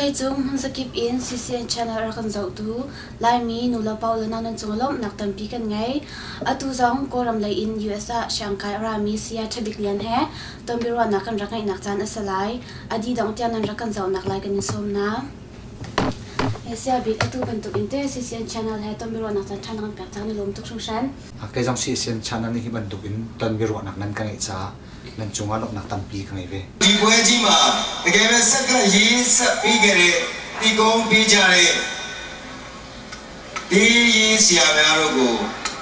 Vawleicung hmunzakip in CCN channel a rak kan zohtu Laimi nulepa le nau nan cung lawmhnak tampi kan ngei. Atu zong Kawlram lei in US ah siangkai a rami Saya Ṭha Bik Lian he tonbiaruahnak kan rak ngeihnak caan a si lai. A dih dongh tiang nan rak kan zohnak lai kan in sawm hna. Saya Bik, atu bantuk in te CCN channel he tonbiaruahnak caan ṭha na kan pek cang na lawm tuk hringhran. Kei zong CCN channel nih hi bantuk in tonbiaruahnak nan ka ngeih caah nan cungah lawmhnak tampi ka ngei ve. ဒီပွဲကြီးမှာတကယ်ပဲဆက်ကရေးဆက်ပြီးခဲ့တဲ့တီကုန်းပေးကြတဲ့ဒီရေးဆရာများတို့ကို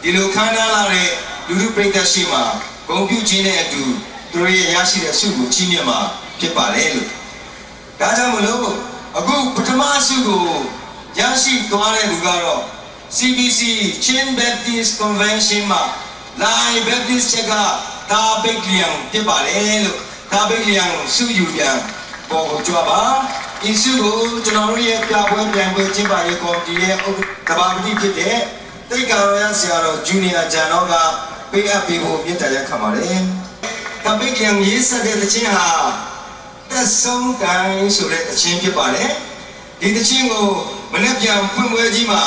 ဒီလိုခမ်းနားလာတဲ့လူလူပရိသတ်ရှိမှာဂုဏ်ပြုခြင်းနဲ့အတူသူတို့ရဲ့ရရှိတဲ့ဆုကိုချီးမြှင့်မှာဖြစ်ပါတယ်လို့ဒါကြောင့်မလို့အခုပထမဆုကိုရရှိသွားတဲ့လူကတော့ CBC Chin Baptist Convention မှာ Lai Baptist ချက်ကတာဘိတ်လျံဖြစ်ပါတယ်လို့တာဘိတ်လျံဆုယူပြန်ပေါ်ကိုကြွပါဒီဆုကိုကျွန်တော်တို့ရဲ့ပြပွဲပြန်ပွဲကျင်းပရေးကော်မတီရဲ့ဥက္ကဋ္ဌဘာပတိဖြစ်တဲ့တိတ်ကာရဆရာတော်ဂျူနီယာဂျန်တော့ကပေးအပ်ပေးဖို့မြတ်တာရက်ခံပါတယ်တာဘိတ်လျံရေးဆက်တဲ့တခြင်းဟာသက်ဆုံးတိုင်းဆိုတဲ့တခြင်းဖြစ်ပါတယ်ဒီတခြင်းကိုမနေ့ပြန်ဖွင့်ပွဲကြီးမှာ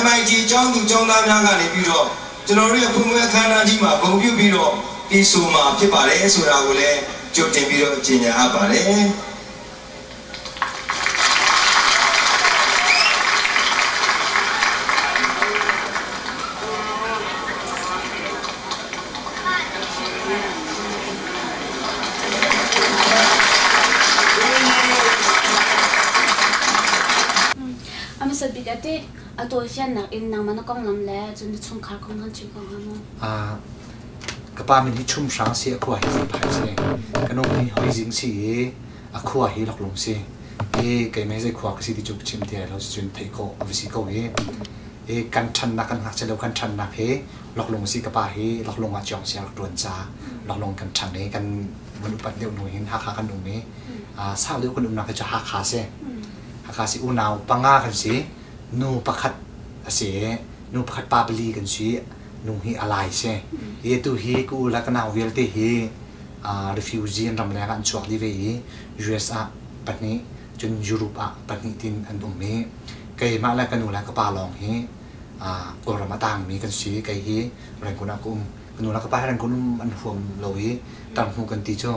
MIT ကျောင်းသူကျောင်းသားများကနေပြီးတော့ကျွန်တော်တို့ရဲ့ဖွင့်ပွဲအခမ်းအနားကြီးမှာဂုဏ်ပြုပြီးတော့ပြီးဆိုမှာဖြစ်ပါတယ်ဆိုတာကိုလည်းကြိုတင်ပြီးတော့ကြေညာအပ်ပါတယ် A hmasat bik ah teh a tawifiannak in nangmah na konglam le cun na chungkhar kong kan chim ko hnga maw? Ka pa min hi Chum Hrang si, a khua hi Zephai si. Ka nu hi Hoi Zing si i a khua hi Loklung si. I keimah zei khua ka si ti cu ka chim ti lai lo cun theih khawh a va si ko i i kan ṭhannak kan ngakchia lio kan ṭhannak hi Loklung si ka pa hi Loklung ah Ciong sia rak ṭuan ca Loklung kan ṭhang i kan vun upat deuh hnu hin Hakha kan um i sau deuh kan umnak hi cu Hakha si. Hakha si unau panga kan si. Nu pakhat a si i nu pakhat pa pali kan si. Nu hi a lai si. Hi atu hi ka u le ka nau vialte hi refugee an ramleng ah an chuak dih ve i US ah pahnih cun Europe ah pahnih tin an um i keimah le ka nu le ka pa lawng hi Kawlram a tangmi kan si. Kei hi Rangoon ah ka um. Ka nu le ka pa hi Rangoon um an huam lo i tarhnu kan ti cu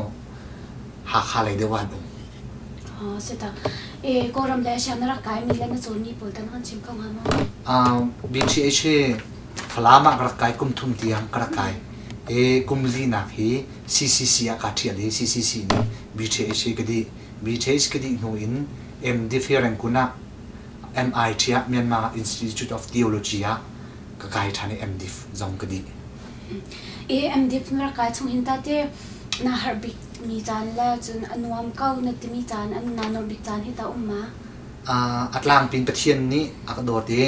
Hakha lei deuh ah an um. Si tak. E Kawlram le siang na rak kaimi le na cawnmi pawl tan kan chim kho hnga maw? BTH hi Falam ah ka rak kai kum thum tiang ka rak kai. E kum linak hi CCC ah kaa ṭhial i CCC in BTH hi ka dih. BTH ka dih hnu in MDiv hi Rangoon ah MIT ah Myanmar Institute of Theology ah ka kai ṭhan i MDiv zong ka dih. E MDiv na rak kai chung hin ta te na harh bik mi caan le cun a nuam ko na timi caan an na nuamh bik caan hi ta um ma? A tlangpin Pathian nih a ka dawt i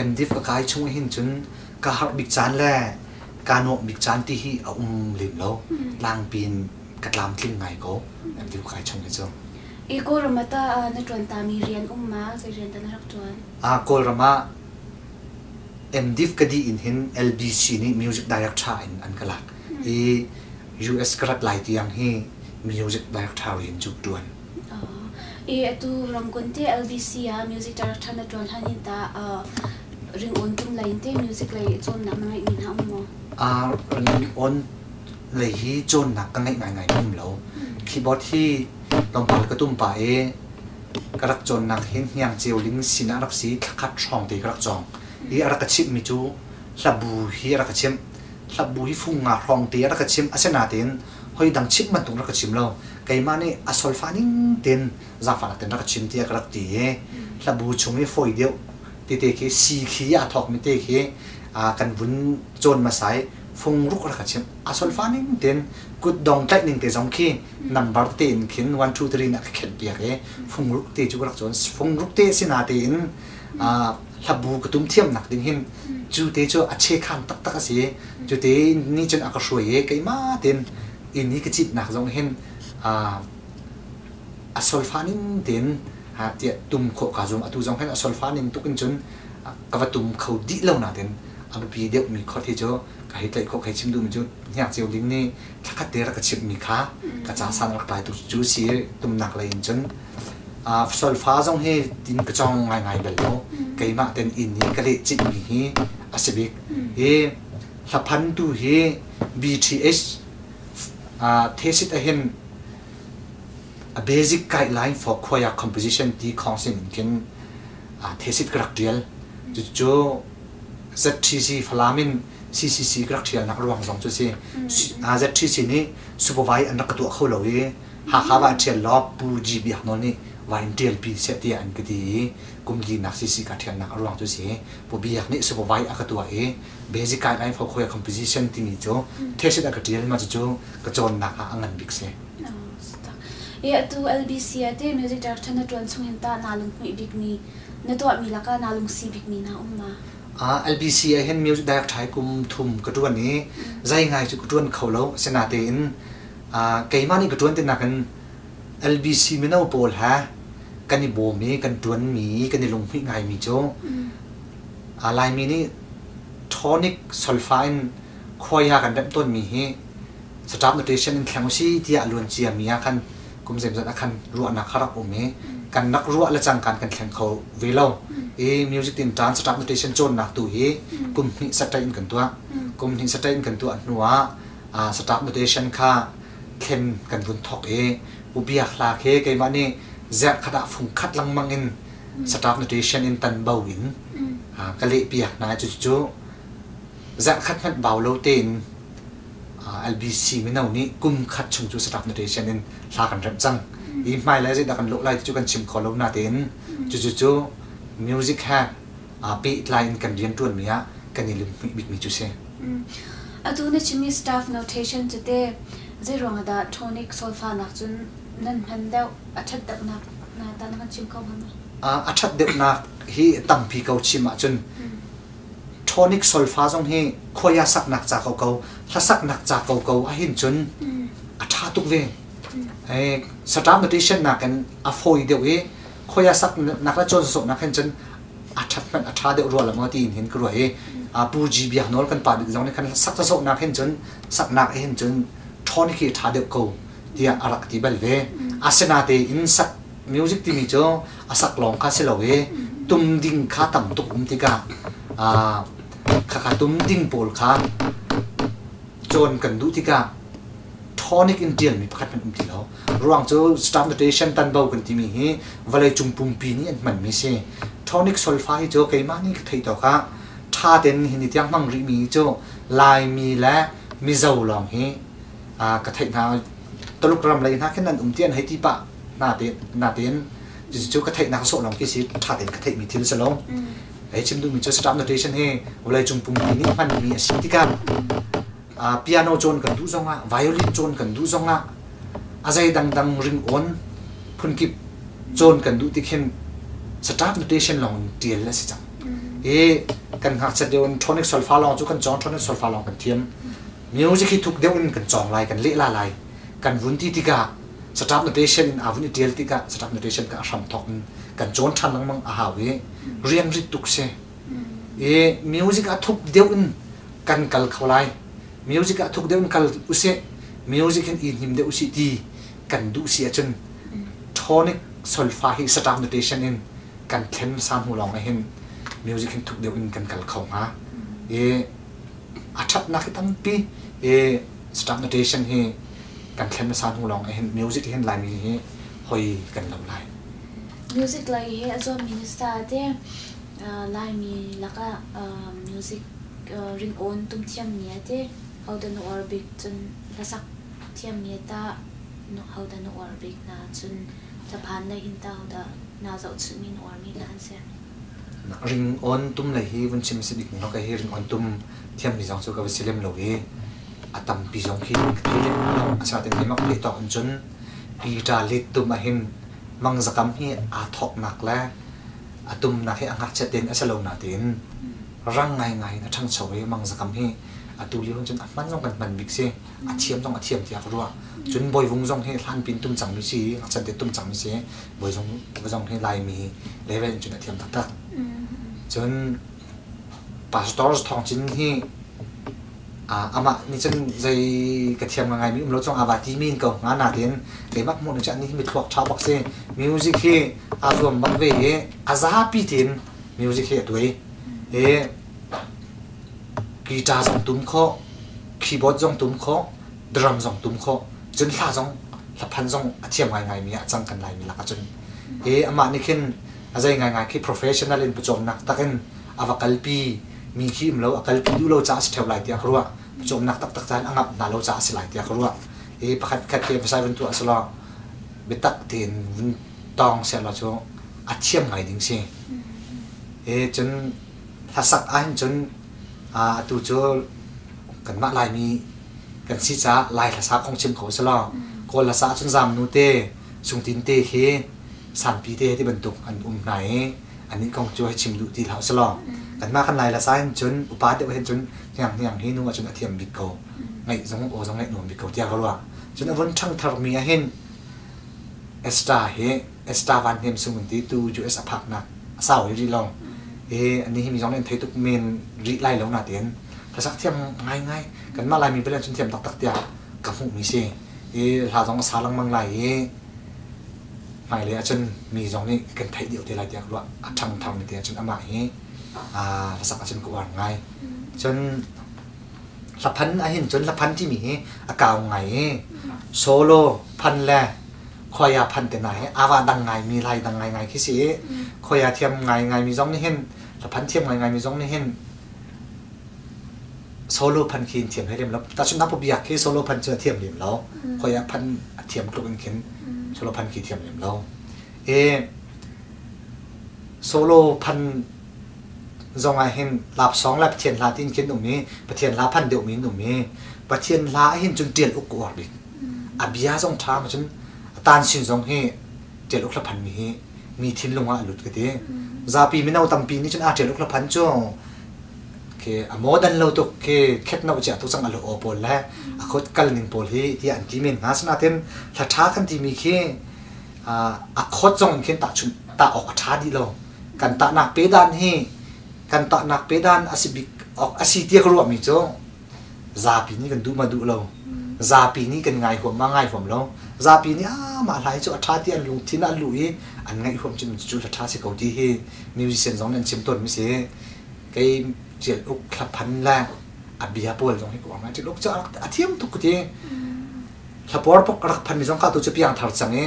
MDiv ka kai chung hin cun ka harh bik caan le kaa nuamh bik caan ti hi a um lem lo. Tlangpin ka tlamtling ngai ko MDiv ka kai chung hi cu. I Kawlram ah tah na ṭuan tami rian um ma? Zei rian dah na rak ṭuan? Kawlram ah MDiv ka dih in hin LBC nih music director in an ka lak i US ka rat lai tiang hi music director rian cu ka ṭuan. I atu Rangoon te LBC ah music director na ṭuan hlan in tah ringawn tum lei in te music lei cawnnak na ngeihmi hna um maw? Ringawn lei hi cawnnak ka ngeih ngaingai um lo. Keyboard hi tlawmpal ka tum pah i ka rak cawnnak hi hniang ceu ling sinah rak si thlakhat hrawng te ka rak cawng. I a rak ka chimhmi cu hlabu hi a rak ka chimh. Hlabu hi fung nga hrawng te a rak ka chimh. Asinain hoi dang chimh bantuk rak ka chim lo. Keimah nih a solfa ning tein zaangfahnak tein rak ka chim tiah ka rak ti i hlabu chung i fawi deuh tete khi si khi aa thawkmi te khi kan vun cawn hmasa i fung ruk rak ka chimh. A solfa ning tein kutdong tlaih ning te zong khi number te in khin 1 2 3 in a ka khenh piak i fungruk te cu ka rak cawn. Fungruk te si na tein hlabu ka tum thiamnak ding hin cu te cu a chekhan taktak a si. Cu te nih cun a ka hruai i keimah tein inn i ka citnak zong hin a solfa ning tein tiah tum khawh kaa zuam. Atu zong hin a solfa ning tuk in cun ka va tum kho dih lo nain a biapi deuhmi khot hi cu ka hei tlaih khawh ka hei chim duhmi cu hniang ceu ding nih thlakhat te rak ka chimhmi kha ka ca san rak tlai tuk cu si tumnak lei in cun. Solfa zong hi tin ka cawng ngaingai bal lo. Keimah ten inn i ka leh citmi hi a si bik. Hi hlaphan tu hi BTH thesit ahhin a basic guideline for choir composition ti khong sin in khin thesit ka rak ṭial. Cucu ZTC Falam in CCC ka rak ṭhialnak ruang zong cu si. ZTC nih supervise an rak ka tuah kho lo i Hakha va ṭhial law Pu G Biak Nawl nih va in ṭialpi seh tiah an ka ti i kum linak CC ka ṭhialnak a ruang cu si. Pu Biak nih supervise a ka tuah i basic guideline for choir composition timi cu thesis a ka ṭial ma cucu ka cawnnak ah a ngan bik si. E atu LBC ah te music director na ṭuan chung hin tah naa lunghmuih bikmi na tuahmi lakah naa lungsi bikmi na um ma? LBC ah hin music director hi kum thum ka ṭuan i zei ngai cu ka ṭuan kho lo. Asinain keimah nih ka ṭuan ti nakin LBC mino pawl he kan i bawm i kan ṭuanmi kan i lunghmuih ngaimi cu Laimi nih tonic solfa in khuai ah kan remh tawnmi hi staff notation in thleng usih tiah luan ciami ah khan kum zeimawzat ah khan ruahnak kha rak um i kan rak ruah le cangkan kan thleng kho ve lo i music tin tan staff notation cawnnak tu hi kum hnih satai in kan tuah. Kum hnih satai in kan tuah hnu ah staff notation kha thlen kan vun thok i ubiak hla khi keimah nih zerh khat ah fung khat lengmang in staff notation in tan bo in ka leh piak hna. Cucu zarh khat hmanh bau lo tein LBC mino nih kum khat chung cu staff notation in hla kan remh cang. I hmailei zeidah kan lawh lai ti cu kan chim kho lo natein cucu cu music he pehtlai in kan rianṭuanmi ah kan i lunghmuih bikmi cu si. Atu na chimmi staff notation cu te zeiruang ah dah tonic solfa nak cun nan hman deuh, a ṭhat deuhnak na ta na kan chim kho hnga maw? A ṭhat deuhnak hi tampi ko chim ahcun tonic solfa zong hi khuaya saknak ca ko ko, hlasaknak ca ko ko ahhin cun a ṭha tuk ve. Saṭam notation nakin a fawi deuh i khuaya saknak le cawn sawsawhnak hin cun a ṭhat hmanh a ṭha deuh rua lo maw tiin hin ka ruah i Pu G Biak Nawl kan pa bik zong nih khan sak sawsawhnak hin cun saknak hin cun tonic hi a ṭha deuh ko tiah a rak ti bal ve. Asinatein sak music timi cu a sak lawng kha si lo i tum ding kha tam tuk um tikah khakha tum ding pawl kha cawn kan duh tikah tonic in ṭialmi pakhat hmanh um ti lo. Ruang cu staff notation tanbo kan timi hi vawleicung pumpi nih an hmanmi si. Tonic solfa hi cu keimah nih ka theih tawk ah ṭha tein hi ni tiang hmang rihmi cu Laimi le Mizo lawng hi ka theih hna. Taluk ram lei hna khin nan um ti an hei ti pah natein cucu ka theihnak sawh lawng khi si, ṭha tein ka theihmi thil si lo. Hei chim duhmi cu staff notation hi vawleicung pumpi nih hmanmi a si tikah piano cawn kan duh zongah, violin cawn kan duh zongah, a zei dangdang ringawn phunkip cawn kan duh tik hin staff notation lawng in ṭial a si cang. I kan ngakchiat lio in tonic solfa lawng cu kan cawng, tonic solfa lawng kan thiam. Music hi thuk deuh in kan cawng lai, kan lehla lai, kan vun ti tikah staff notation in aa vun i ṭial tikah staff notation kha a hram thawk in kan cawn ṭhan lengmang a hau i rian rit tuk si. I music ah thuk deuh in kan kal kho lai. Music ah thuk deuh in kal usih, music hin i hnim deuh usih ti kan duh si ahcun tonic solfa hi staff notation in kan thlen hmasa hnu lawng ah hin music hin thuk deuh in kan kal kho hnga. I a ṭhatnak hi tampi i staff notation hi kan thlen hmasa hnu lawng ah hin music hin Laimi hi hoi kan lo lai. Music lei hi a zuammi na sa te Laimi lakah music ringawn tum thiammi a ti. Hodah na uar bik, cun hlasak thiammi a tah hodah na uar bik hna, cun hlaphan lei hin tah hodah naa zohchunhmi na uarmi hna an si? Ringawn tum lei hi vun chim a si bik ning ka hi ringawn tum thiammi zong cu ka va si lem lo i a tampi zong khi ka thei lem lo. Asinain keimah ka theih tawk in cun guitar lead tum ahhin mangzakam hi aa thawknak le a tumnak hi a ngakchia tein a si lo natein rang ngaingai in a ṭhangcho i mangzakam hi atu lio hin cun a hman zong kan hman bik si. A thiam zong a thiam tiah ka ruah. Cun bawivung zong hi hlan pin tum cangmi si, ngakchia te tum cangmi si. Bawi zong hi Laimi level in cun a thiam taktak. Cun Pastor Thawng Cin hi Amah nih cun zei ka thiam ngaimi um lo cong aa va ti men ko hnga nain keimah hmuh ning cu anih hi mithluak ṭha bak si. Music hi aa zuam bak ve i a zapi tein music hi a tuai. I guitar zong tum khawh, keyboard zong tum khawh, drum zong tum khawh, cun hla zong hlaphan zong a thiam ngaingaimi ah a cang kan Laimi lakah cun. I amah nih khin a zei ngaingai khi professional in pawcawmnak takin a va kalpi mi khi um lo a kalpi duh lo caah a si ṭheo lai tiah ka ruah. Pawcawmnak taktak caan a ngamh hna lo caah a si lai tiah ka ruah. I pakhat khat khi emphasize vun tuah selaw biatak tein vun tawng sehlaw cu a thiam ngai ding si. I cun hlasak ahhin cun atu cu kanmah Laimi kan si caah Lai hlasa kong chim kho selaw Kawl hlasa ahcun Zamnu te, Sungtin te khi Sanpi te ti bantuk an um hna i anih kong cu hei chim duh ti hlah usih law kanmah kan Lai hlasa hin cun upa deuh hin cun hniang hniang hi nu ahcun a thiam bik ko ngaih zong aw zong ngaih nuam bik ko tiah ka ruah. Cun a vun ṭhangthar mi ahhin Esther hi Esther Van Hnem Sung an ti tu US a phaknak a sau hi rih lo. I ani hi mi zong nih an thei tuk men rih lai lo natein hlasak thiam ngaingai kanmah Laimi bel cun thiam taktak tiah ka hmuhmi si. I hla zong a sa lengmang lai i hmailei ahcun mi zong nih kan theih deuh te lai tiah ka ruah. A ṭhangthar mi te ahcun amah hi hlasak ahcun ka uar ngai. Cun hlaphan ahhin cun hlaphan timi hi a kau ngai i solo phan le khoya phan te hna hi aa dang ngaimi lai dang ngaingai khi si i khoya thiam ngaingai mi zong nih hin hlaphan thiam ngaingai mi zong nih hin solo phan khi thiam hlei lem lo. Tahchunhnak biak khi solo phan cu a thiam lem lo. Khoya phan a thiam tluk in khin solo phan khi thiam lem lo. E solo phan zong ah hin lapsawng le Pathian hla tiin khin um i Pathian hla phan deuh mi an um i Pathian hla ah hin cun ṭial uk ka uar bik. A bia zong ṭha ma cun a tan sin zong hi ṭial uk hla phan mi hi mi thinlung ah a lut ka ti. Zapi mino tampi nih cun aa ṭial uk hla phan cu khi a modern lo tuk khi khet no chia tuk cang a lo aw pawl le a khut kal ning pawl hi tiah an ti men hnga. Asinain hla ṭha kan timi khi a khawt zong in khin tahchunh tah awk a ṭha dih lo. Kan tahnak pedan hi kan tahnak pedan a si bik awk a si tiah ka ruahmi cu zapi nih kan duh ma duh lo. Zapi nih kan ngai huam ma ngai huam lo. Zapi nih ah mah hla hi cu a ṭha ti an lungthin ah an luh i an ngaih huam cun cu hla ṭha si ko ti hi musician zong nih an chim tawnmi si. Kei Ṭial Uk hlaphan le a bia pawl zong hi ka uar ngai. Ṭial Uk cu a thiam tuk ka ti. Hlapawr pok a rak phanmi zong kha tu cu piangthar cang i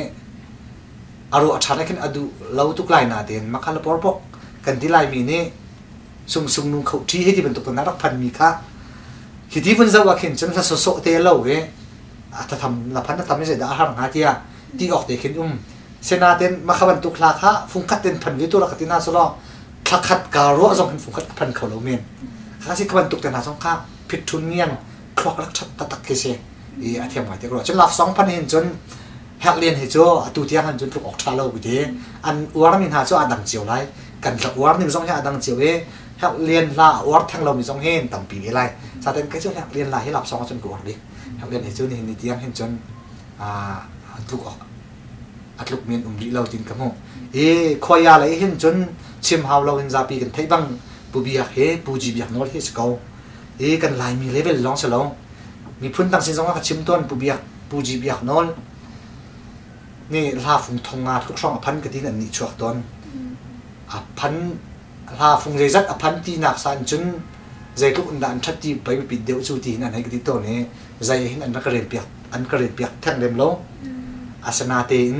a ruah ṭhan ah khin a duh lo tuk lai natein mah kha hlapawr pok kan ti laimi nih sungsung nu kho ṭhi hei ti bantuk in a rak phanmi kha hiti vun zoh ah khin cun hla sawsawh te lo i a thatham la phan a tam i zeidah a har hnga tiah ti awk te khin um. Sinain mah kha bantuk hla kha fungkhat in phan ve tu rak ka ti hna selaw thla khat kaa ruah zong hin fungkhat ka phan kho lo men. Kha si kha bantuk te hna zong kha phit ṭhun ngiang thluak rak ṭhat taktak khi si i a thiam ngai te ka ruah. Cun love song phan hin cun Herh Lian hi cu atu tiang han cun tluk awk ṭha lo ku ti. An uarmi hna cu aa dang cio lai. Kan hla uar ning zong hi aa dang cio i Herh Lian hla a uar theng lomi zong hin tampi ve lai. Saten kei cu Herh Lian hla hi love song ahcun ka uar bik. Herh Lian hi cu nihin ni tiang hin cun a tluk awk a tluk men um rih lo tin ka hmuh. I khuaya lei hin cun chim hau lo in zapi kan theih bang Pu Biak hi Pu Ji Biak Nawl hi si ko. I kan Laimi level lawng si lo. Miphun dang sin zong ah ka chim tawn Pu Biak Pu Ji Biak Nawl nih hla fung thong nga tluk hrawng a phan ka tin an nih chuak tawn. A phan hla fung zeizat a phan ti nak san cun zeitluk in dah an ṭhat ti pei biapit deuh cu ti hin an hei ka ti tawn i zei hin an rak ka rel piak an ka rel piak theng lem lo. Asinatein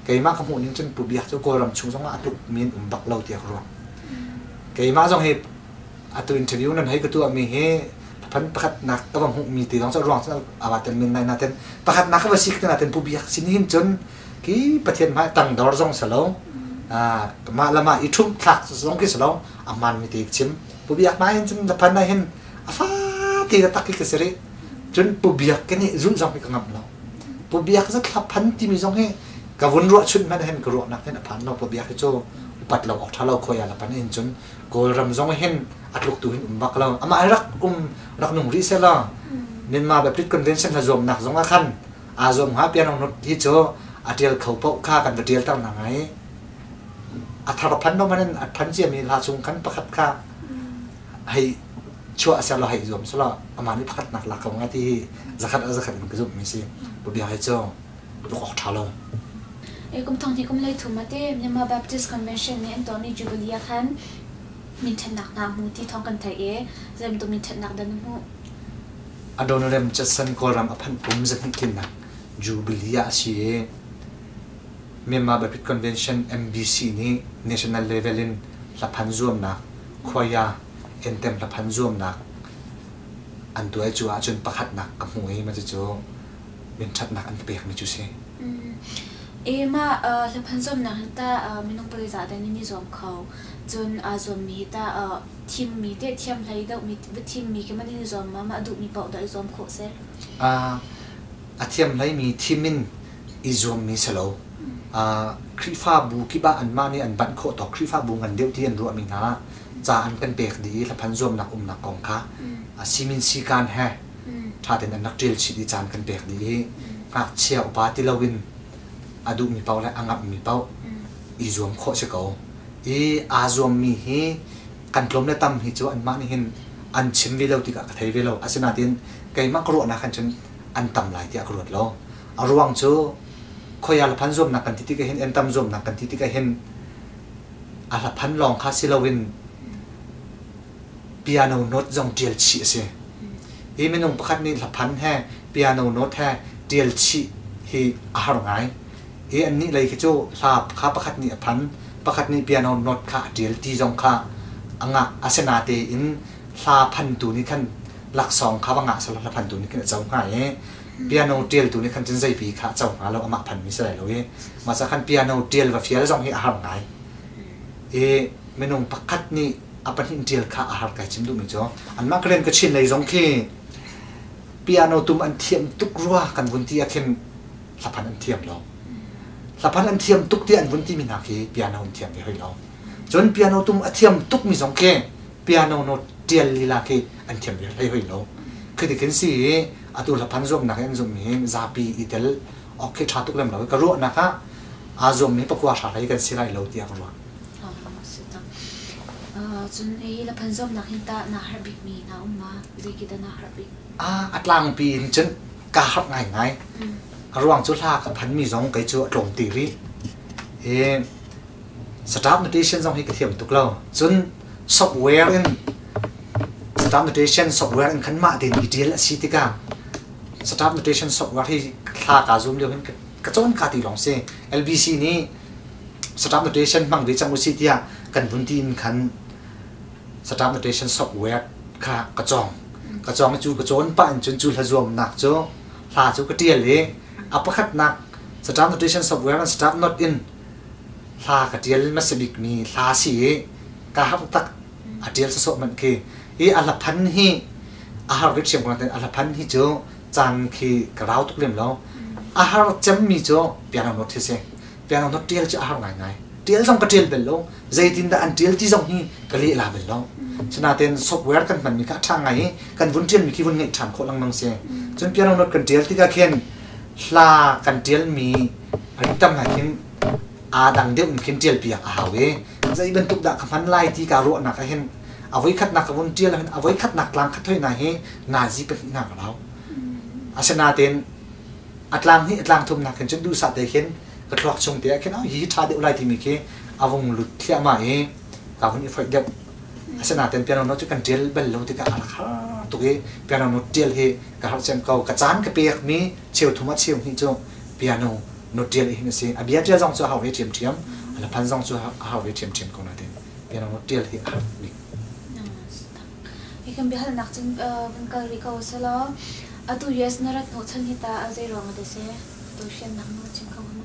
keimah ka hmuh ning cun Pu Biak cu Kawlram chung zongah a tluk mi an um bak lo tiah ka ruah. Keimah zong hi atu interview nan hei ka tuahmi hi phan pakhatnak ka va hmuhmi ti zong cu ruang cun awa tel men nai naten pakhatnak ka va si ka naten Pu Biak sin hin cun ki Pathian hmai tangdor zong si lo mah le mah i ṭhumh thlak zong khi si lo a hmaanmi te chim Pu Biak hmai hin cun na phan ah hin a fa te tak khi ka si rih cun Pu Biak ke nih zulh zong hi ka ngamh lo Pu Biak zat hla phan timi zong hi ka vun ruah chunh hmanh hin ka ruahnak hin a phan lo Pu Biak hi cu upat lo awk ṭha lo khoi ah la pan hin cun Kawlram zong hin a tluk tu hin um bak lo amah hi rak um rak nung rih seh law Myanmar Baptist Convention hla zuamnak zong ah khan aa zuam hnga piano not hi cu a ṭial kho paoh kha kan va ṭial ter hna ngai a thar phan lo man in a phan ciami hla chung khan pakhat kha hei Chuah ser lo hei zuam selaw amah nih pakhatnak lak ko hnga ti hi zakhat ah zakhat in ka zumh mi si. Pu Biak hi cu ruk awk ṭha lo. Kum thong hnih kum 33 ah te Myanmar Baptist Convention nih an tuahmi Jubilee ah khan minṭhatnak hna hmu ti thawng kan theih i zeibantuk minṭhatnak dah na hmuh? Adoniram Judson Kawlram a phanh kum zahnih tlinnak Jubilee ah a si i Myanmar Baptist Convention MBC nih national level in hlaphan zuamnak khuaya entem hlaphan zuamnak an tuah i cu ahcun pakhatnak ka hmu i mah cucu minṭhatnak an ka pekmi cu si. E mah hlaphan zuamnak hin tah minung pali zah dah nan i zuam kho? Cun aa zuammi hi tah thimmi teh thiam hlei deuhmi va thimmi khi mah nan i zuam ma mah a duhmi paoh dah i zuam khawh si? A thiam hleimi thim in i zuammi si lo. Khrihfabu kip ah anmah nih an banh khawh tawk Khrihfabu ngan deuh ti an ruahmi hna ca an kan pek dih i hlaphan zuamnak umnak kong kha simin sikaan he ṭha tein an rak ṭial chih i caan kan pek dih i ngakchia upa ti loin a duhmi paoh le a ngamhmi paoh i zuam khawh si ko. I aa zuammi hi kan tlawm le tam hi cu anmah nih hin an chim ve lo tikah ka thei ve lo. Asinain keimah ka ruahnak khan cun an tam lai tiah ka ruat lo. A ruang cu khoia hlaphan zuamnak kan ti tikah hin entam zuamnak kan ti tikah hin a hlaphan lawng kha si loin piano note zong ṭial chih a si. Hi minung pakhat nih hlaphan he piano note he ṭial chih hi a har ngai. Hi annih lei khi cu hla kha pakhat nih a phan, pakhat nih piano note kha a ṭial ti zong kha a ngah. Asinatein hla phantu nih khan laksawng kha va ngah selaw hla phantu nih khin a co hnga i piano ṭialtu nih khan cun zeipi kha a co hnga lo amah phanmi si lai lo i mah ca khan piano ṭial va fial zong hi a har ngai. I minung pakhat nih a pahnih ṭial kha a har kai chim duhmi cu anmah ka rian ka chin lei zong khi piano tum an thiam tuk rua kan vun ti ah khin hlaphan an thiam lo. Hlaphan an thiam tuk ti an vun timi hna khi piano an thiam ve hoi lo. Cun piano tum a thiam tukmi zong khi piano note ṭial lila khi an thiam ve hlei hoi lo. Khi ti khin si i atu hlaphan zuamnak i an zumhmi hi zapi i tel awk khi ṭha tuk lem lo. Ka ruahnak ah aa zuammi pakua hra hlei kan si lai lo tiah ka ruah. Cun hi hlaphan zuamnak hin tah naa harh bikmi na um ma? Zei khi dah naa harh bik? A tlangpi in cun kaa harh ngaingai. A ruang cu hla ka phanmi zong kei cu a tlawm ti rih. I Staff notation zong hi ka thiam tuk lo. Cun software in staff notation software in khan mah tein i ṭial a si tikah staff notation software hi thla kaa zum lio hin ka cawn ka ti lawng si. LBC nih staff notation hmang ve cang usih tiah kan vun ti in khan staff notation software kha ka cawng. Ka cawng cu ka cawn pah in cun cu hlazuamnak cu hla cu ka ṭial i a pakhatnak staff notation software in staff note in hla ka ṭial hmasa bikmi hla si i ka har tak a ṭial sawsawh hmanh khi i a hlaphan hi a har bik ṭhiam ko nain a hlaphan hi cu caan khi ka rau tuk lem lo. A har cemmi cu piano note hi si. Piano note ṭial cu a har ngaingai. Ṭial zong ka ṭial bel lo. Zeitindah an ṭial ti zong hi ka lehla bel lo. Sinain software kan hmanmi kha a ṭha ngai i kan vun ṭialmi khi vun ngeih ṭhan khawh lengmang si. Cun piano note kan ṭial tikah khin hla kan ṭialmi an tam ngai khin aa dang deuh in khin ṭialpiak a hau i zei bantuk dah ka hman lai ti kaa ruahnak ah hin a voikhatnak ka vun ṭial ah hin a voikhatnak tlang khat hoi hna hi nazi pahnih hna ka rau. Asinain a tlang hnih a tlang thumnak khin cun duhsah te khin ka thluak chung te ah khin oh hi ṭha deuh lai timi khi a vung lut thliahmah i ka vun i foih deuh. Asinain piano note cu kan ṭial bal lo tikah a rak har tuk i piano note ṭial hi ka harh cem ko. Ka caan ka pekmi cheu thum ah cheu hnih cu piano note ṭial hin a si. A bia ṭial zong cu a hau ve ṭhiamṭhiam, a hlaphan zong cu a hau ve ṭhiamṭhiam ko nain piano note ṭial hi a har bik. Hi kan biahalnak cun vun kal rih ko selaw atu US na rat hnawhchan hi ta a zei ruang ah dah si? Tu hriamnak na chim kho hnga ma?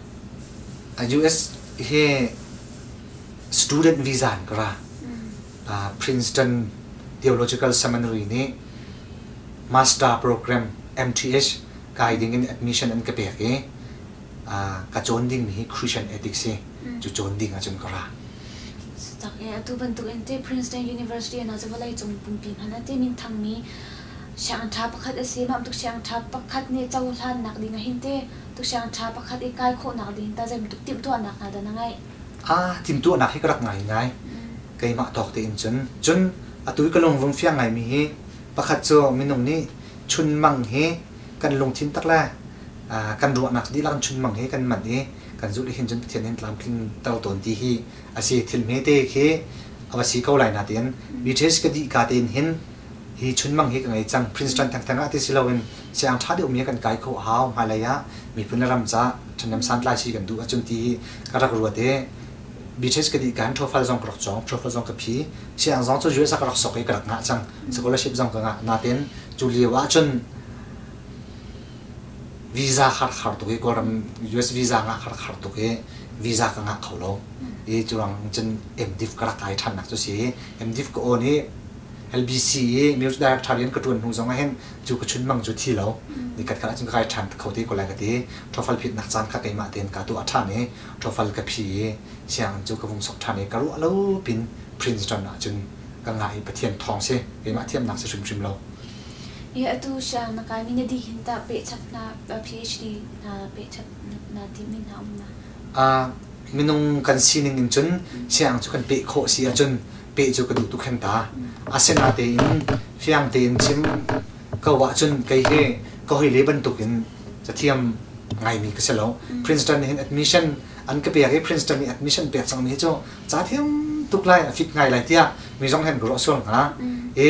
US hi student visa in ka ra. Princeton Theological Seminary nih master program MTH kai ding in admission an ka pek i ka cawn dingmi hi Christian ethics hi cu cawn ding ahcun ka ra. Tak e atu bantuk in te Princeton University na cu vawlei cung pumpi hmanh ah te minthangmi sianginn ṭha pakhat a si. Mah bantuk sianginn ṭha pakhat nih cohlannak ding ah hin te tu sianginn ṭha pakhat i kai khawhnak ding ta zei bantuk timhtuahnak hna dah na ngeih? Ah timhtuahnak hi ka rak ngai ngai. Keimah tawk tein cun cun Atu i ka lung vung fiang ngaimi hi pakhat cu minung nih chunmang hi kan lungthin tak le kan ruahnak dihlak in chunmang hi kan manh i kan zulh i hin cun Pathian hin tlamtling ter tawn ti hi a si. Thil hmete khi a va si ko lai natein BTS ka dih ka tein hin hi chunmang hi ka ngei cang. Princeton thengtheng ah ti si loin siang ṭha deuhmi ah kan kai kho a hau. Hmailei ah miphun le ram ca ṭhahnem santlai si kan duh ahcun ti hi ka rak ruat i BTS ka dih ka hin TOEFL zong ka rak cawng, TOEFL zong ka phi. Siang zong cu US ah ka rak sok i ka rak ngah cang. Scholarship zong ka ngah. Natein cu lio ahcun visa khar khar tuk i Kawlram US visa ngah khar khar tuk i visa ka ngah kho lo. I cuang cun MDiv ka rak kai ṭhannak cu si. MDiv ka awn i LBC i music director in ka ṭuan hnu zong ah hin cu ka chunmang cu thi lo. Nikhat khat ahcun ka kai ṭhan kho te ko lai ka ti. TOEFL phitnak caan kha keimah tein kaa tuah ṭhan i TOEFL ka phi i sianginn cu ka vung sok ṭhan i ka ruah lo pin Princeton ah cun ka ngah i Pathian thawng si keimah thiamnak si hrimhrim lo. I atu siang na kai mi na dih hin tah pehchap na PhD na pehchap na timmi hna um ma? Minung kan sining in cun siang cu kan peh khawh si ahcun peh cu ka duh tuk hen ta. Asinatein fiang tein chim ko ahcun kei hi ka hawile bantukin cathiam ngaimi ka si lo. Princeton nih hin admission an ka pek i Princeton nih admission pek cangmi hi cu ca thiam tuk lai a fit ngai lai tiah mi zong hen ka ruah sual hnga. I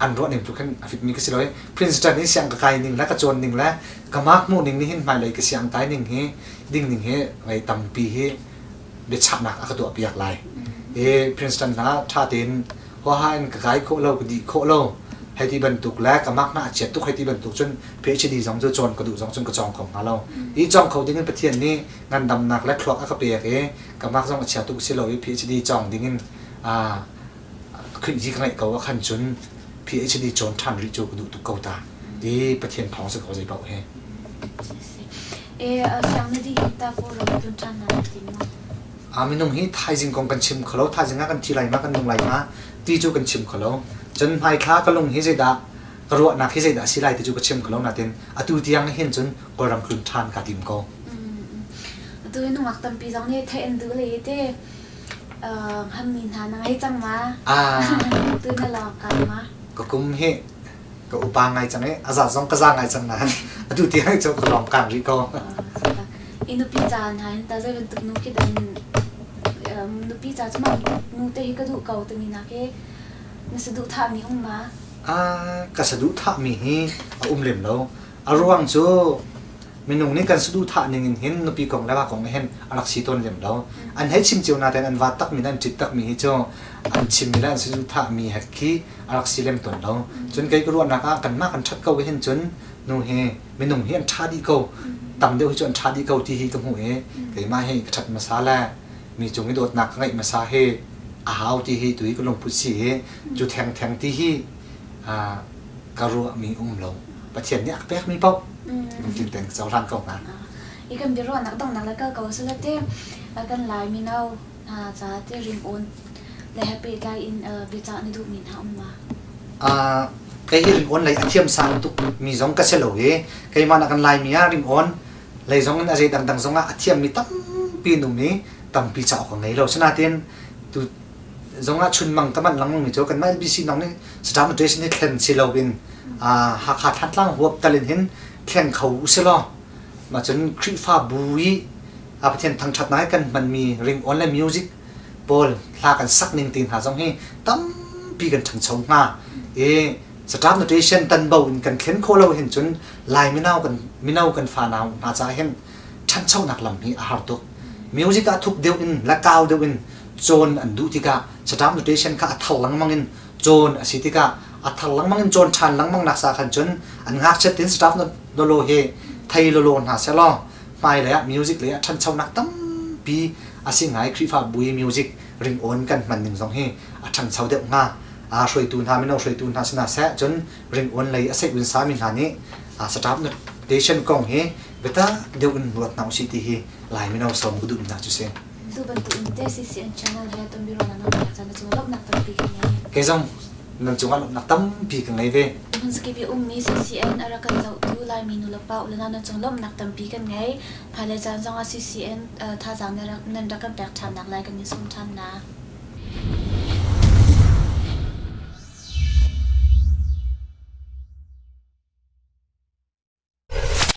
an ruah ning tluk hin a fit mi ka si lo i Princeton i siang ka kai ning le ka cawn ning le ka mark hmuh ning nih hin hmailei ka siang kai ning hi ding ning hi vei tampi hi biachahnak a ka tuah piak lai. I Princeton hna ṭha tein huaha in ka kai khawh lo, ka dih khawh lo, hei ti bantuk le ka mark hna a chiat tuk hei ti bantuk cun PhD zong cu cawn ka duh zong cun ka cawng kho hnga lo. I cawng kho ding in Pathian nih ngandamnak le thluak a ka pek i ka mark zong a chia tuk si lo i PhD cawng ding in Khrih ka ngeih ko ah khan cun PhD cawn ṭhan rih cu ka duh tuk ko ta. I Pathian thawng si ko zei paoh hi. E siang na dih ta ko ro tun ṭhan na tim ma? A minung hi thaizing kong kan chim kholo, thaizing ah kan thi lai ma, kan nung lai ma ti cu kan chim kholo. Cun hmaithla ka lung hi zeidah ka ruahnak hi zeidah si lai ti cu ka chim kholo natin atu tiang hin cun Kawlram tlun ṭhan ka tim ko. Atu nungak tampi zong nih theih an duh le te hammi hna na ngei cang ma? Tu na lawng kai ma? Ka kum hi ka upa ngai cang i a za zong ka za ngai cang nain atu tiang cu ka lawng kang rih ko. I nupi ca hna hin ta zei bantuk nu khi dan nupi ca cu ma nu te hi ka duh ko timi nak hi na saduhthah mi um ma? Ka saduhthah mi hi a um lem lo. A ruang cu minung nih kan saduhthah ning in hin nupi kong le va kong hin a rak si tawn lem lo. An hei chim cio natein an va takmi le an ṭit takmi hi cu an chimmi le an saduhthahmi he khi a rak si lem tawn lo. Cun kei ka ruahnak ah kanmah kan ṭhat ko hin cun nu hi minung hi an ṭha dih ko. Tam deuh hi cu an ṭha dih ko ti hi ka hmuh i keimah hi ka ṭhat hmasa le mi cung i dawtnak ka ngeih hmasa hi a hau ti hi tu hi ka lungput si i cu thengtheng ti hi ka ruahmi um lo. Pathian nih a ka pekmi paoh lungtling tein ka cohlan ko hna. I kan biaruahnak donghnak le kal ko sila te kan Lai mino hna ca te ringawn le he pehtlai in biacah na duhmi hna um ma? Kei hi ringawn lei a thiam sang tuk mi zong ka si lo i keimah nak kan Laimi ah ringawn lei zong in a zei dangdang zong ah a thiammi tampi an um i tampi cauk ka ngei lo. Sinain tu zong ah chunmang ka manh lengmang mi cu kanmah LBC nong nih Saṭam Nutrition hi thlen si lo in Hakha Thantlang huap tal in hin thleng kho usilaw mah cun Khrihfabu i a Pathian thangṭhatnak i kan hmanmi ringawn le music pawl hla kan sak ning te hna zong hi tampi kan ṭhangcho hnga i Saṭam Nutrition tanbo in kan thlen khawh lo hin cun Lai mino kan fanau hna caah hin ṭhanchonak lam hi a har tuk. Music ah thuk deuh in la kau deuh in cawn an duh tikah saṭam nutrition kha a thar lengmang in cawn a si tikah a thar lengmang in cawn ṭhan lengmang nak sa khan cun an ngakchiat tin saṭam lolo hi thei lolo hna sehlaw hmailei ah music lei ah ṭhanchonak tampi a si ngai. Khrihfabu i music ringawn kan hman ning zong hi a ṭhangcho deuh hnga. Hruaitu hna mino hruaitu hna si hna seh cun ringawn lei a seih unsa mi hna nih saṭam nutrition kong hi biatak deuh in ruat hna usih ti hi Lai mino sawm ka duhmi hna cu si. Tu bantuk in te CCN channel he tonbiaruahnak na pek caan na cungah lawmhnak tampi ka ngei. Kei zong nan cungah lawmhnak tampi ka ngei ve. Hmunskip i ummi CCN a rak kan zohtu Laimi nulepa ulenau nan cung lawmhnak tampi kan ngei. Hmailei caan zongah CCN thazaang nan rak kan pek ṭhannak lai kan in sawm ṭhan hna.